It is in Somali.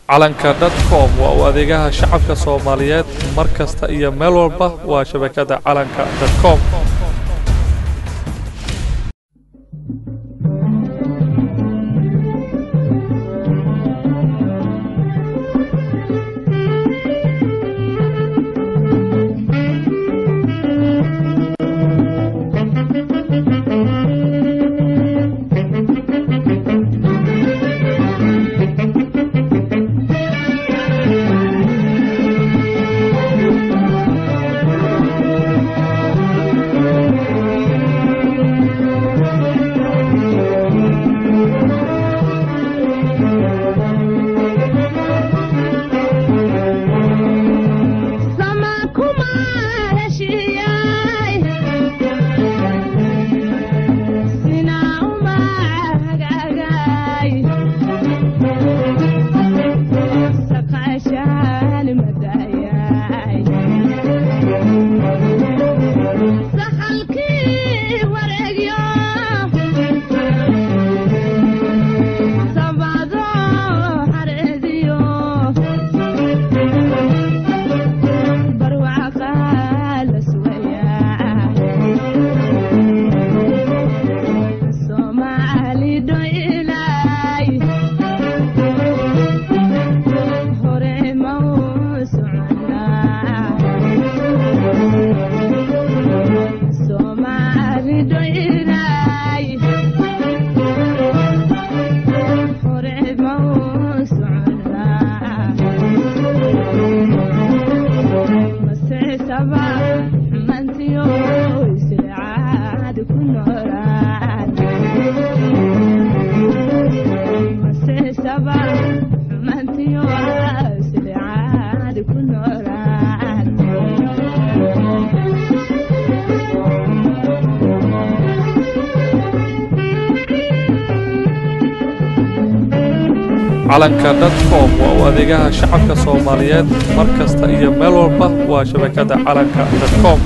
Calanka.com waa u adeegaha shacabka Soomaaliyeed mar kasta iyo meel walba. Waa shabakada Calanka.com. Calanka.com waa u adeegaha shacabka Soomaaliyeed mar kasta iyo meel walba. Waa shabakada Calanka.com.